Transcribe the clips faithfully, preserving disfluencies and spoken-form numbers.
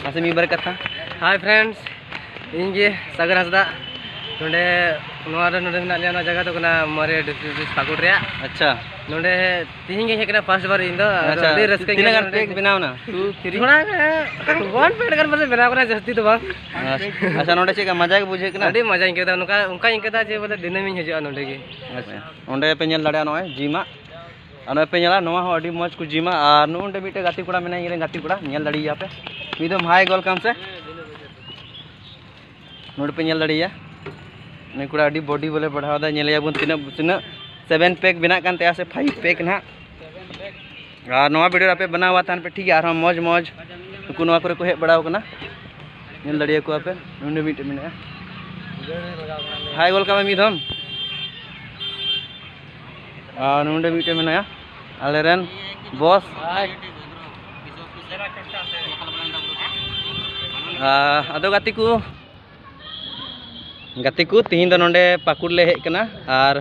ᱢᱟᱥᱮ ᱢᱤᱫ ᱵᱟᱨ ᱠᱟᱛᱷᱟ᱾ Hi friends, ᱤᱧ ᱜᱮ ᱥᱟᱜᱚᱨ ᱦᱟᱸᱥᱫᱟ᱾ ᱱᱚᱰᱮ, ᱱᱚᱣᱟ ᱨᱮ, ᱱᱚᱰᱮ ᱢᱮᱱᱟᱜ ᱞᱮᱭᱟ, ᱱᱚᱣᱟ ᱡᱟᱭᱜᱟ ᱫᱚ ᱠᱟᱱᱟ ᱢᱟᱨᱮ ᱰᱤᱥᱴᱨᱤᱠᱴ ᱯᱟᱹᱠᱩᱲ ᱨᱮᱭᱟᱜ᱾ ᱟᱪᱪᱷᱟ᱾ ᱱᱚᱰᱮ ᱛᱤᱦᱤᱧ ᱜᱮ ᱦᱮᱡ ᱠᱟᱱᱟ first ᱵᱟᱨ ᱤᱧ ᱫᱚ, ᱟᱫᱚ ᱟᱪᱪᱷᱟ, ᱟᱹᱰᱤ ᱨᱟᱹᱥᱠᱟᱹ ᱛᱤᱱᱟᱹᱜ ᱜᱟᱱ ᱯᱮᱠ ᱵᱮᱱᱟᱣ ᱮᱱᱟ? Two, three? ᱛᱷᱚᱲᱟ ᱜᱟᱱ, one plate ᱜᱟᱱ ᱯᱟᱥᱮᱡ ᱵᱮᱱᱟᱣ ᱠᱟᱱᱟ, ᱡᱟᱹᱥᱛᱤ ᱫᱚ ᱵᱟᱝ᱾ ᱟᱪᱪᱷᱟ, ᱟᱪᱪᱷᱟ, ᱱᱚᱰᱮ ᱪᱮᱫ ᱞᱮᱠᱟ ᱢᱟᱡᱟ ᱜᱮ ᱵᱩᱡᱷᱟᱹᱜ ᱠᱟᱱᱟ? ᱟᱹᱰᱤ ᱢᱟᱡᱟᱧ ᱟᱹᱭᱠᱟᱹᱣ ᱮᱫᱟ, ᱱᱚᱝᱠᱟ, ᱚᱱᱠᱟᱧ ᱟᱹᱭᱠᱟᱹᱣ ᱮᱫᱟ ᱡᱮ ᱵᱚᱞᱮ ᱫᱤᱱᱟᱹᱢᱤᱧ ᱦᱤᱡᱩᱜᱼᱟ ᱱᱚᱰᱮ ᱜᱮ᱾ ᱟᱪᱪᱷᱟ, ᱚᱸᱰᱮ ᱯᱮ ᱧᱮᱞ ᱫᱟᱲᱮᱭᱟᱜᱼᱟ ᱱᱚᱜᱼᱚᱭ ᱡᱤᱢᱟᱜ, ᱟᱨ ᱱᱚᱜᱼᱚᱭ ᱯᱮ ᱧᱮᱞᱟ, ᱱᱚᱣᱟ ᱦᱚᱸ ᱟᱹᱰᱤ ᱢᱚᱡᱽ ᱠᱚ ᱡᱤᱢᱟ᱾ ᱟᱨ ᱱᱚᱜᱼᱚ ᱱᱚᱰᱮ ᱢᱤᱫᱴᱮᱡ ᱜᱟᱛᱮ ᱠᱚᱲᱟ ᱢᱮᱱᱟᱭᱟ, ᱤᱧ ᱨᱮᱱ ᱜᱟᱛᱮ ᱠᱚᱲᱟ, ᱧᱮᱞ ᱫᱟᱲᱮᱭᱟᱭᱟ ᱯᱮ᱾ ᱢᱤᱫ ᱫᱚᱢ hi ᱜᱚᱞ ᱠᱟᱢ ᱥᱮ᱾ ᱱᱚᱰᱮ ᱯᱮ ᱧᱮᱞ ᱫᱟᱲᱮᱭᱟᱭᱟ, ᱱᱩᱭ ᱠᱚᱲᱟ ᱟᱹᱰᱤ body ᱵᱚᱞᱮ ᱵᱟᱲᱦᱟᱣ ᱫᱟ᱾ ᱧᱮᱞᱮᱭᱟᱵᱚᱱ ᱛᱤᱱᱟᱹᱜ, ᱛᱤᱱᱟᱹᱜ seven pack ᱵᱮᱱᱟᱜ ᱠᱟᱱ ᱛᱟᱭᱟ ᱥᱮ five pack ᱱᱟᱦᱟᱜ᱾ ᱟᱨ ᱱᱚᱣᱟ video ᱨᱮ ᱟᱯᱮ ᱵᱮᱱᱟᱣᱟ ᱛᱟᱦᱮᱱ ᱯᱮ, ᱴᱷᱤᱠ ᱜᱮᱭᱟ᱾ ᱟᱨᱦᱚᱸ ᱢᱚᱡᱽ ᱢᱚᱡᱽ ᱱᱩᱠᱩ ᱱᱚᱣᱟ ᱠᱚᱨᱮ ᱠᱚ ᱦᱮᱡ ᱵᱟᱲᱟᱣ ᱠᱟᱱᱟ, ᱧᱮᱞ ᱫᱟᱲᱮᱭᱟᱠᱚᱣᱟ ᱯᱮ᱾ ᱱᱚᱰᱮ ᱢᱤᱫᱴᱮᱡ ᱢᱮᱱᱟᱭᱟ, hi ᱜᱚᱞ ᱠᱟᱜ ᱢᱮ ᱢᱤᱫ ᱫᱷᱚᱢ᱾ ᱟᱨ ᱱᱚᱰᱮ ᱢᱤᱫᱴᱮᱡ ᱢᱮᱱᱟᱭᱟ ᱟᱞᱮ ᱨᱮᱱ boss᱾ ᱟᱨ ᱟᱫᱚ ᱜᱟᱛᱮ ᱠᱚ, ᱜᱟᱛᱮ ᱠᱚ, ᱛᱤᱦᱤᱧ ᱫᱚ ᱱᱚᱰᱮ ᱯᱟᱹᱠᱩᱲ ᱞᱮ ᱦᱮᱡ ᱠᱟᱱᱟ ᱟᱨ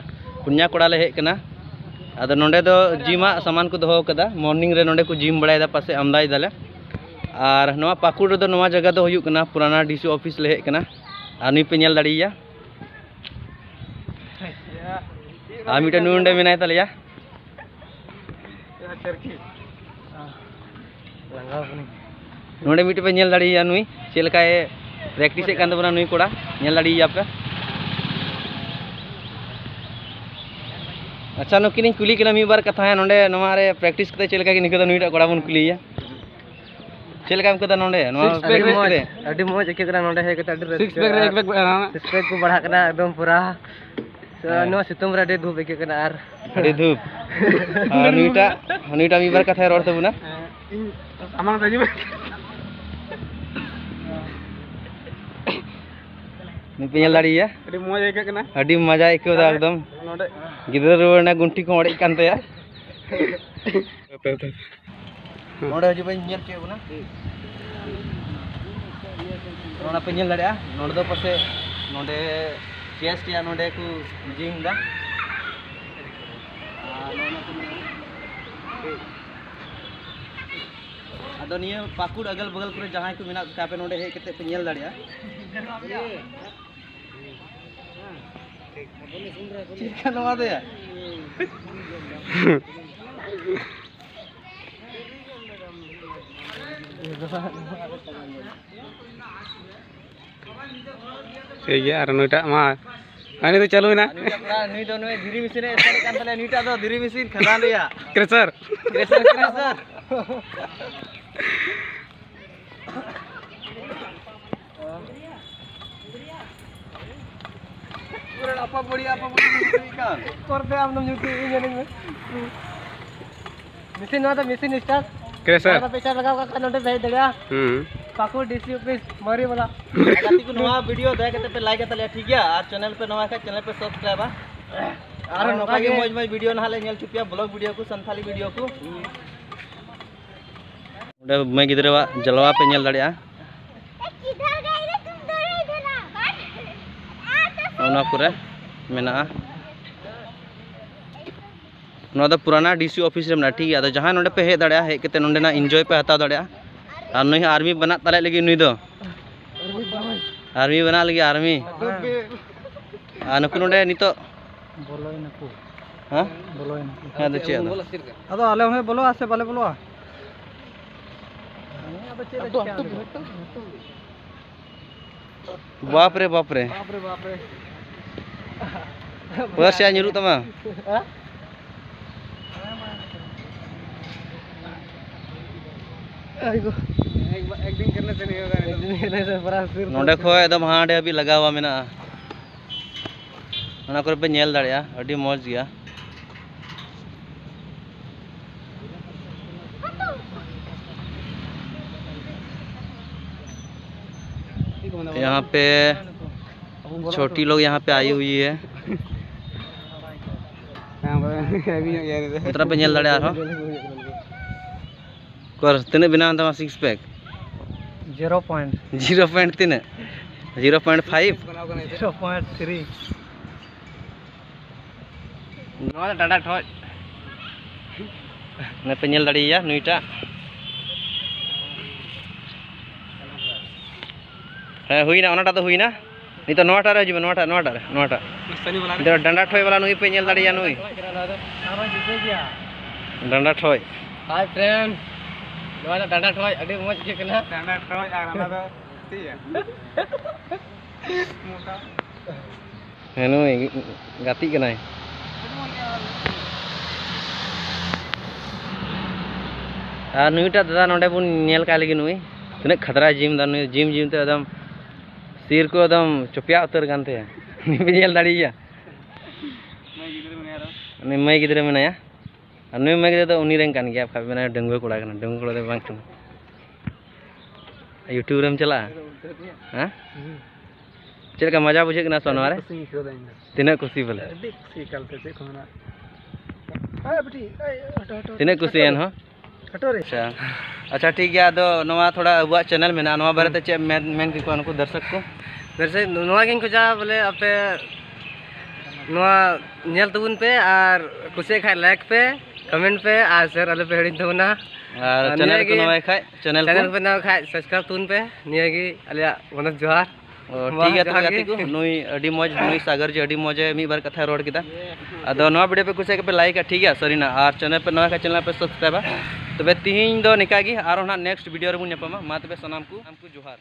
ᱯᱩᱱᱭᱟ ᱠᱚᱲᱟ ᱞᱮ ᱦᱮᱡ ᱠᱟᱱᱟ᱾ ᱟᱫᱚ ᱱᱚᱰᱮ ᱫᱚ ᱡᱤᱢᱟᱜ ᱥᱟᱢᱟᱱ ᱠᱚ ᱫᱚᱦᱚ ᱠᱟᱫᱟ, morning ᱨᱮ ᱱᱚᱰᱮ ᱠᱚ ᱡᱤᱢ ᱵᱟᱲᱟᱭᱮᱫᱟ, ᱯᱟᱥᱮᱡ ᱟᱢᱫᱟᱭ ᱫᱟᱞᱮ᱾ ᱟᱨ ᱱᱚᱣᱟ ᱯᱟᱹᱠᱩᱲ ᱨᱮᱫᱚ ᱱᱚᱣᱟ ᱡᱟᱭᱜᱟ ᱫᱚ ᱦᱩᱭᱩᱜ ᱠᱟᱱᱟ ᱯᱩᱨᱟᱱᱟ D C office ᱞᱮ ᱦᱮᱡ ᱠᱟᱱᱟ᱾ ᱟᱨ ᱱᱩᱭ ᱯᱮ ᱧᱮᱞ ᱫᱟᱲᱮᱭᱟᱭᱟ, ᱟᱨ ᱢᱤᱫᱴᱮᱱ ᱱᱩᱭ ᱱᱚᱰᱮ ᱢᱮᱱᱟᱭ ᱛᱟᱞᱮᱭᱟ᱾ ᱞᱟᱸᱜᱟᱣ ᱠᱟᱹᱱᱟᱹᱧ᱾ ᱱᱚᱰᱮ ᱢᱤᱫᱴᱮᱱ ᱯᱮ ᱧᱮᱞ ᱫᱟᱲᱮᱭᱟᱭᱟ, ᱱᱩᱭ ᱪᱮᱫ ᱞᱮᱠᱟᱭ practice ᱮᱫ ᱠᱟᱱ ᱛᱟᱵᱚᱱᱟ, ᱱᱩᱭ ᱠᱚᱲᱟ ᱧᱮᱞ ᱫᱟᱲᱮᱭᱟᱭᱟ ᱯᱮ᱾ ᱟᱪᱪᱷᱟ, ᱱᱩᱠᱤᱱᱤᱧ ᱠᱩᱞᱤ ᱠᱤᱱᱟ ᱢᱤᱫ ᱵᱟᱨ ᱠᱟᱛᱷᱟ᱾ ᱱᱚᱰᱮ ᱱᱚᱣᱟ ᱨᱮ practice ᱠᱟᱛᱮ ᱪᱮᱫ ᱞᱮᱠᱟ ᱠᱤᱱ ᱟᱹᱭᱠᱟᱹᱣ ᱫᱟ, ᱱᱩᱭᱴᱟᱜ ᱠᱚᱲᱟ ᱵᱚᱱ ᱠᱩᱞᱤᱭᱮᱭᱟ᱾ ᱪᱮᱫ ᱞᱮᱠᱟᱢ ᱟᱹᱭᱠᱟᱹᱣ ᱫᱟ ᱱᱚᱰᱮ ᱱᱚᱣᱟ six pack ᱨᱮ? Practice ᱠᱟᱛᱮ? ᱟᱹᱰᱤ ᱢᱚᱡᱽ ᱟᱹᱭᱠᱟᱹᱜ ᱠᱟᱱᱟ ᱱᱚᱰᱮ ᱦᱮᱡ ᱠᱟᱛᱮ, ᱟᱹᱰᱤ ᱨᱟᱹᱥᱠᱟᱹ᱾ Six pack ᱨᱮ ᱮᱠ pack ᱵᱮᱱᱟᱣ ᱮᱱᱟ᱾ Six pack ᱠᱚ ᱵᱟᱲᱦᱟᱜ ᱠᱟᱱᱟ ᱮᱠᱫᱚᱢ ᱯᱩᱨᱟ᱾ ᱦᱮᱸ᱾ ᱱᱚᱣᱟ ᱥᱤᱛᱩᱝ ᱨᱮ ᱟᱹᱰᱤ ᱫᱷᱩᱯ ᱟᱹᱭᱠᱟᱹᱜ ᱠᱟᱱᱟ᱾ ᱟᱨ ᱟᱹᱰᱤ ᱫᱷᱩᱯ᱾ ᱟᱨ ᱱᱩᱭᱴᱟᱜ, ᱱᱩᱭᱴᱟᱜ ᱢᱤᱫ ᱵᱟᱨ ᱠᱟᱛᱷᱟᱭ ᱨᱚᱲ ᱛᱟᱵᱚᱱᱟ᱾ ᱤᱧ ᱥᱟᱢᱟᱝ ᱨᱮ ᱦᱤᱡᱩᱜ ᱢᱮ᱾ ᱱᱩᱭ ᱯᱮ ᱧᱮᱞ ᱫᱟᱲᱮᱭᱟᱭᱟ᱾ ᱟᱹᱰᱤ ᱢᱚᱡᱽ ᱟᱹᱭᱠᱟᱹᱜ ᱠᱟᱱᱟ᱾ ᱟᱹᱰᱤ ᱢᱚᱡᱟ ᱟᱹᱭᱠᱟᱹᱣ ᱫᱟ ᱮᱠᱫᱚᱢ᱾ ᱱᱚᱰᱮ ᱜᱤᱫᱽᱨᱟᱹ ᱨᱩᱣᱟᱹᱲ ᱨᱮᱱᱟᱜ ᱜᱩᱱᱴᱷᱤ ᱠᱚᱦᱚᱸ ᱚᱲᱮᱡ ᱠᱟᱱ ᱛᱟᱭᱟ᱾ ᱱᱚᱰᱮ ᱦᱤᱡᱩᱜ ᱯᱮ, ᱧᱮᱞ ᱦᱚᱪᱚᱭᱮᱫ ᱵᱚᱱᱟ᱾ ᱱᱚᱰᱮ ᱯᱮ ᱧᱮᱞ ᱫᱟᱲᱮᱭᱟᱜᱼᱟ, ᱱᱚᱰᱮ ᱫᱚ ᱯᱟᱥᱮᱡ ᱱᱚᱰᱮ chest ᱨᱮᱭᱟᱜ ᱱᱚᱰᱮ ᱠᱚ gym ᱫᱟ᱾ ᱟᱨ ᱱᱚᱜᱼᱚ ᱱᱚᱣᱟ ᱠᱚ ᱢᱮᱱᱟᱜᱼᱟ᱾ ᱟᱫᱚ ᱱᱤᱭᱟᱹ ᱯᱟᱹᱠᱩᱲ ᱟᱜᱟᱞ ᱵᱟᱜᱟᱞ ᱠᱚᱨᱮ ᱡᱟᱦᱟᱸᱭ ᱠᱚ ᱢᱮᱱᱟᱜ ᱠᱚ ᱠᱷᱟᱱ, ᱟᱯᱮ ᱱᱚᱰᱮ ᱦᱮᱡ ᱠᱟᱛᱮ ᱯᱮ ᱧᱮᱞ ᱫᱟᱲᱮᱭᱟᱜᱼᱟ᱾ ᱪᱮᱫ ᱠᱟ ᱱᱚᱣᱟ ᱫᱚᱭᱟ? ᱴᱷᱤᱠ ᱜᱮᱭᱟ, ᱟᱨ ᱱᱩᱭᱴᱟᱜ ᱢᱟ, ᱦᱟᱹᱱᱤ ᱫᱚ ᱪᱟᱹᱞᱩᱭᱮᱱᱟ᱾ ᱱᱩᱭᱴᱟᱜ ᱯᱩᱨᱟ, ᱱᱩᱭ ᱫᱚ ᱱᱩᱭ ᱫᱷᱤᱨᱤ ᱢᱮᱥᱤᱱ ᱮ ᱥᱴᱟᱨᱴ ᱠᱟᱱ ᱛᱟᱞᱮᱭᱟ, ᱱᱩᱭᱴᱟᱜ ᱫᱚ ᱫᱷᱤᱨᱤ ᱢᱮᱥᱤᱱ ᱠᱷᱟᱫᱟᱱ ᱨᱮᱭᱟᱜ᱾ ᱠᱨᱮᱥᱟᱨ᱾ Crusher, crusher. ᱯᱩᱨᱟᱹ ᱟᱯᱟ ᱵᱚᱲᱤ, ᱟᱯᱟ ᱵᱚᱲᱤ ᱧᱩᱛᱩᱢ ᱠᱟᱱ᱾ ᱯᱚᱨᱮᱛᱮ ᱟᱢ ᱫᱚᱢ ᱧᱩᱛᱩᱢ ᱤᱧ ᱮᱱᱮᱡ ᱢᱮ᱾ ᱢᱮᱥᱤᱱ, ᱱᱚᱣᱟ ᱫᱚ ᱢᱮᱥᱤᱱ ᱥᱴᱟᱨᱴ᱾ ᱠᱨᱮᱥᱟᱨ᱾ ᱱᱚᱣᱟ ᱫᱚ ᱯᱮᱥᱟᱨ ᱞᱟᱜᱟᱣ ᱠᱟᱜ ᱠᱷᱟᱱ ᱱᱚᱰᱮ ᱯᱮ ᱦᱮᱡ ᱫᱟᱲᱮᱭᱟᱜᱼᱟ᱾ ᱦᱩᱸ᱾ ᱯᱟᱹᱠᱩᱲ ᱰᱤ ᱥᱤ ᱚᱯᱷᱤᱥ, ᱢᱟᱹᱨᱤ ᱵᱟᱞᱟ᱾ ᱜᱟᱛᱮ ᱠᱚ, ᱱᱚᱣᱟ ᱵᱷᱤᱰᱤᱭᱳ ᱫᱟᱭᱟ ᱠᱟᱛᱮ ᱯᱮ ᱞᱟᱭᱤᱠ ᱟᱛᱟᱞᱮᱭᱟ, ᱴᱷᱤᱠ ᱜᱮᱭᱟ? ᱟᱨ ᱪᱮᱱᱮᱞ ᱯᱮ ᱱᱟᱣᱟ ᱠᱷᱟᱡ ᱪᱮᱱᱮᱞ ᱯᱮ ᱥᱟᱵᱥᱠᱨᱟᱭᱤᱵᱟ᱾ ᱟᱨ ᱟᱨ ᱱᱚᱝᱠᱟ ᱜᱮ ᱱᱚᱝᱠᱟ ᱜᱮ ᱢᱚᱡᱽ ᱢᱚᱡᱽ ᱵᱷᱤᱰᱤᱭᱳ ᱱᱟᱦᱟᱜ ᱞᱮ ᱧᱮᱞ ᱦᱚᱪᱚ ᱯᱮᱭᱟ, ᱵᱞᱚᱜ ᱵᱷᱤᱰᱤᱭᱳ ᱠᱚ, ᱥᱟᱱᱛᱷᱟᱞᱤ ᱵᱷᱤᱰᱤᱭᱳ ᱠᱚ᱾ ᱚᱸᱰᱮ ᱢᱟᱹᱭ ᱜᱤᱫᱽᱨᱟᱹᱣᱟᱜ ᱡᱟᱞᱣᱟ ᱯᱮ ᱧᱮᱞ ᱫᱟᱲᱮᱭᱟᱜᱼᱟ᱾ ᱚᱱᱟ ᱠᱚᱨᱮ ᱢᱮᱱᱟᱜᱼᱟ᱾ ᱱᱚᱣᱟ ᱫᱚ ᱯᱩᱨᱟᱱᱟ ᱰᱤ ᱥᱤ ᱚᱯᱷᱤᱥ ᱨᱮ ᱢᱮᱱᱟᱜᱼᱟ, ᱴᱷᱤᱠ ᱜᱮᱭᱟ᱾ ᱟᱫᱚ ᱡᱟᱦᱟᱸᱭ ᱱᱚᱰᱮ ᱯᱮ ᱦᱮᱡ ᱫᱟᱲᱮᱭᱟᱜᱼᱟ, ᱦᱮᱡ ᱠᱟᱛᱮ ᱱᱚᱰᱮᱱᱟᱜ ᱤᱱᱡᱚᱭ ᱯᱮ ᱦᱟᱛᱟᱣ ᱫᱟᱲᱮᱭᱟᱜᱼᱟ᱾ ᱟᱨ ᱱᱩᱭ ᱦᱚᱸ ᱟᱨᱢᱤ ᱵᱮᱱᱟᱜ ᱛᱟᱞᱮ ᱞᱟᱹᱜᱤᱫ, ᱱᱩᱭ ᱫᱚ ᱟᱨᱢᱤ ᱵᱮᱱᱟᱜ ᱞᱟᱹᱜᱤᱫ, ᱟᱨᱢᱤ᱾ ᱟᱨ ᱱᱩᱠᱩ ᱱᱚᱰᱮ ᱱᱤᱛᱚᱜ ᱵᱚᱞᱚᱭᱮᱱᱟᱠᱚ᱾ ᱦᱮᱸ? ᱵᱚᱞᱚᱭᱮᱱᱟᱠᱚ᱾ ᱦᱮᱸ, ᱟᱫᱚ ᱪᱮᱫ ᱟᱫᱚ? ᱟᱫᱚ ᱟᱞᱮ ᱦᱚᱸᱞᱮ ᱵᱚᱞᱚᱜᱼᱟ ᱥᱮ ᱵᱟᱞᱮ ᱵᱚᱞᱚᱜᱼᱟ? ᱟᱫᱚ ᱪᱮᱫ ᱞᱮ ᱪᱤᱠᱟᱹᱭᱟ ᱟᱞᱮ ᱫᱚ? ᱵᱟᱯ ᱨᱮ, ᱵᱟᱯ ᱨᱮ᱾ ᱵᱟᱯ ᱨᱮ, ᱵᱟᱯ ᱨᱮ᱾ ᱯᱩᱨᱟᱹ ᱥᱮᱭᱟ ᱧᱩᱨᱩᱜ ᱛᱟᱢᱟ᱾ ᱦᱮᱸ? ᱟᱭ ᱜᱳ᱾ ᱮᱠ ᱵᱟ-, ᱮᱠ ᱫᱤᱱ ᱠᱟᱨᱱᱮ ᱥᱮ ᱱᱟᱦᱤ ᱦᱳᱜᱟ, ᱮᱠ ᱫᱤᱱ ᱠᱟᱨᱱᱮ ᱥᱮ ᱯᱩᱨᱟ ᱥᱤᱨ ᱱᱚᱰᱮ ᱠᱷᱚᱡ ᱮᱠᱫᱚᱢ ᱦᱟᱸᱰᱮ ᱦᱟᱹᱵᱤᱡ ᱞᱟᱜᱟᱣᱟ ᱢᱮᱱᱟᱜᱼᱟ᱾ ᱚᱱᱟ ᱠᱚᱨᱮ ᱯᱮ ᱧᱮᱞ ᱫᱟᱲᱮᱭᱟᱜᱼᱟ, ᱟᱹᱰᱤ ᱢᱚᱡᱽ ᱜᱮᱭᱟ᱾ यहाँ पे छोटी लोग यहाँ पे आई हुई है। ᱩᱛᱨᱟ ᱯᱮ ᱧᱮᱞ ᱫᱟᱲᱮᱭᱟᱜᱼᱟ ᱟᱨᱦᱚᱸ᱾ ᱚᱠᱚᱨ, ᱛᱤᱱᱟᱹᱜ ᱵᱮᱱᱟᱣ ᱮᱱ ᱛᱟᱢᱟ six peg? Zero point. Zero point ᱛᱤᱱᱟᱹᱜ? Zero point five? Zero point three. ᱱᱚᱣᱟ ᱫᱚ ᱴᱟᱴᱟ ᱴᱷᱚᱡ᱾ ᱱᱚᱣᱟ ᱯᱮ ᱧᱮᱞ ᱫᱟᱲᱮᱭᱟᱭᱟ ᱱᱩᱭᱴᱟᱜ᱾ ᱦᱮᱸ, ᱦᱩᱭᱱᱟ, ᱚᱱᱟᱴᱟᱜ ᱫᱚ ᱦᱩᱭᱱᱟ᱾ ᱱᱤᱛᱚᱜ ᱱᱚᱣᱟᱴᱟᱜ ᱨᱮ ᱦᱤᱡᱩᱜ ᱢᱮ, ᱱᱚᱣᱟᱴᱟᱜ, ᱱᱚᱣᱟᱴᱟᱜ ᱨᱮ, ᱱᱚᱣᱟᱴᱟᱜ᱾ ᱱᱤᱛᱚᱜ ᱰᱟᱸᱰᱟ ᱴᱷᱚᱡ ᱵᱟᱞᱟ ᱱᱩᱭ ᱯᱮ ᱧᱮᱞ ᱫᱟᱲᱮᱭᱟᱭᱟ, ᱱᱩᱭ᱾ ᱰᱟᱸᱰᱟ ᱴᱷᱚᱡ᱾ Hi friend, ᱱᱚᱣᱟ ᱫᱚ ᱰᱟᱸᱰᱟ ᱴᱷᱚᱡ, ᱟᱹᱰᱤ ᱢᱚᱡᱽ ᱟᱹᱭᱠᱟᱹᱜ ᱠᱟᱱᱟ᱾ ᱰᱟᱸᱰᱟ ᱴᱷᱚᱡ ᱟᱨ ᱚᱱᱟ ᱫᱚ ᱪᱮᱫ ᱭᱟ? ᱦᱮᱸ, ᱱᱩᱭ ᱜᱟᱛᱮᱜ ᱠᱟᱱᱟᱭ᱾ ᱟᱨ ᱱᱩᱭᱴᱟᱜ ᱫᱟᱫᱟ ᱱᱚᱰᱮ ᱵᱚᱱ ᱧᱮᱞ ᱠᱟᱭ ᱞᱟᱹᱜᱤᱫ, ᱱᱩᱭ ᱛᱤᱱᱟᱹᱜ ᱠᱷᱟᱛᱨᱟᱭ gym ᱫᱟ, ᱱᱩᱭ gym gym ᱛᱮ ᱮᱠᱫᱚᱢ ᱥᱤᱨ ᱠᱚ ᱮᱠᱫᱚᱢ ᱪᱚᱯᱮᱭᱟ ᱩᱛᱟᱹᱨ ᱠᱟᱱ ᱛᱟᱭᱟ᱾ ᱱᱩᱭ ᱯᱮ ᱧᱮᱞ ᱫᱟᱲᱮᱭᱟᱭᱟ, ᱩᱱᱤ ᱢᱟᱹᱭ ᱜᱤᱫᱽᱨᱟᱹ ᱢᱮᱱᱟᱭᱟ᱾ ᱟᱨ ᱱᱩᱭ ᱢᱟᱹᱭ ᱜᱤᱫᱽᱨᱟᱹ ᱫᱚ ᱩᱱᱤ ᱨᱮᱱ ᱠᱟᱱ ᱜᱮᱭᱟ, ᱵᱟᱠᱷᱟᱡ ᱢᱮᱱᱟ ᱰᱟᱺᱜᱩᱣᱟᱹ ᱠᱚᱲᱟ ᱠᱟᱱᱟ, ᱰᱟᱺᱜᱩᱣᱟᱹ ᱠᱚᱲᱟ ᱫᱚ ᱵᱟᱝ ᱠᱟᱱᱟ᱾ YouTube ᱨᱮᱢ ᱪᱟᱞᱟᱜᱼᱟ? ᱦᱮᱸ? ᱪᱮᱫ ᱞᱮᱠᱟ ᱢᱚᱡᱟ ᱵᱩᱡᱷᱟᱹᱜ ᱠᱟᱱᱟ ᱥᱮ ᱱᱚᱣᱟ ᱨᱮ? ᱠᱩᱥᱤᱧ ᱟᱹᱭᱠᱟᱹᱣ ᱫᱟ ᱤᱧ ᱫᱚ᱾ ᱛᱤᱱᱟᱹᱜ ᱠᱩᱥᱤ ᱵᱚᱞᱮ? ᱟᱹᱰᱤ ᱠᱩᱥᱤ ᱮᱠᱟᱞ ᱛᱮ, ᱪᱮᱫ ᱠᱚ ᱢᱮᱱᱟ? ᱦᱮᱸ, ᱵᱤᱴᱤ, ᱮᱭ, ᱦᱚᱴᱚ, ᱦᱚᱴᱚ, ᱦᱚᱴᱚ, ᱛᱤᱱᱟᱹᱜ ᱠᱩᱥᱤ ᱦᱚᱴᱚ ᱨᱮ᱾ ᱮᱱᱦᱚᱸ? ᱦᱚᱴᱚ ᱨᱮ᱾ ᱟᱪᱪᱷᱟ, ᱟᱪᱪᱷᱟ, ᱴᱷᱤᱠ ᱜᱮᱭᱟ᱾ ᱟᱫᱚ ᱱᱚᱣᱟ ᱛᱷᱚᱲᱟ ᱟᱵᱚᱣᱟᱜ channel ᱢᱮᱱᱟᱜᱼᱟ, ᱱᱚᱣᱟ ᱵᱟᱨᱮᱛᱮ ᱪᱮᱫ ᱢᱮᱱ, ᱢᱮᱱ ᱠᱮᱠᱚᱣᱟ ᱱᱩᱠᱩ ᱫᱚᱨᱥᱚᱠ ᱠᱚ? ᱫᱚᱨᱥᱚᱠ, ᱱᱚᱣᱟ ᱜᱤᱧ ᱠᱷᱚᱡᱟ ᱵᱚᱞᱮ ᱟᱯᱮ ᱱᱚᱣᱟ ᱧᱮᱞ ᱛᱟᱵᱚᱱ ᱯᱮ ᱟᱨ ᱠᱩᱥᱤᱭᱟᱜ ᱠᱷᱟᱡ like ᱯᱮ, comment ᱯᱮ ᱟᱨ share ᱟᱞᱚ ᱯᱮ ᱦᱤᱲᱤᱧ ᱛᱟᱵᱚᱱᱟ᱾ ᱟᱨ ᱟᱨ channel ᱱᱤᱭᱟᱹ ᱠᱚ ᱜᱮ ᱱᱟᱣᱟᱭ ᱠᱷᱟᱡ channel channel ᱠᱚ᱾ ᱯᱮ ᱱᱟᱣᱟ ᱠᱷᱟᱡ subscribe ᱛᱟᱵᱚᱱ ᱯᱮ᱾ ᱱᱤᱭᱟᱹ ᱜᱮ ᱟᱞᱮᱭᱟᱜ ᱢᱚᱱᱳᱡᱽ ᱡᱚᱦᱟᱨ᱾ ᱚ, ᱢᱟ ᱴᱷᱤᱠ ᱜᱮᱭᱟ ᱛᱚᱵᱮ ᱡᱚᱦᱟᱨ ᱜᱟᱛᱮ ᱜᱮ᱾ ᱠᱚ, ᱱᱩᱭ ᱟᱹᱰᱤ ᱢᱚᱡᱽ, ᱱᱩᱭ ᱥᱟᱜᱚᱨ ᱡᱤ ᱟᱹᱰᱤ ᱢᱚᱡᱽ ᱮ ᱢᱤᱫ ᱵᱟᱨ ᱠᱟᱛᱷᱟᱭ ᱨᱚᱲ ᱠᱮᱫᱟ᱾ ᱟᱫᱚ ᱱᱚᱣᱟ video ᱯᱮ ᱠᱩᱥᱤᱭᱟᱜ ᱠᱷᱟᱡ ᱯᱮ like ᱟ, ᱴᱷᱤᱠ ᱜᱮᱭᱟ, ᱥᱟᱹᱨᱤᱱᱟ᱾ ᱟᱨ channel ᱯᱮ ᱱᱟᱣᱟ ᱠᱷᱟᱡ channel ᱯᱮ subscribe ᱟ᱾ ᱛᱚᱵᱮ ᱛᱤᱦᱤᱧ ᱫᱚ ᱱᱤᱠᱟ ᱜᱮ, ᱟᱨᱦᱚᱸ ᱱᱟᱦᱟᱜ next video ᱨᱮᱵᱚᱱ ᱧᱟᱯᱟᱢᱟ᱾ ᱢᱟ ᱛᱚᱵᱮ ᱥᱟᱱᱟᱢ ᱠᱚ, ᱥᱟᱱᱟᱢ ᱠᱚ ᱡᱚᱦᱟᱨ᱾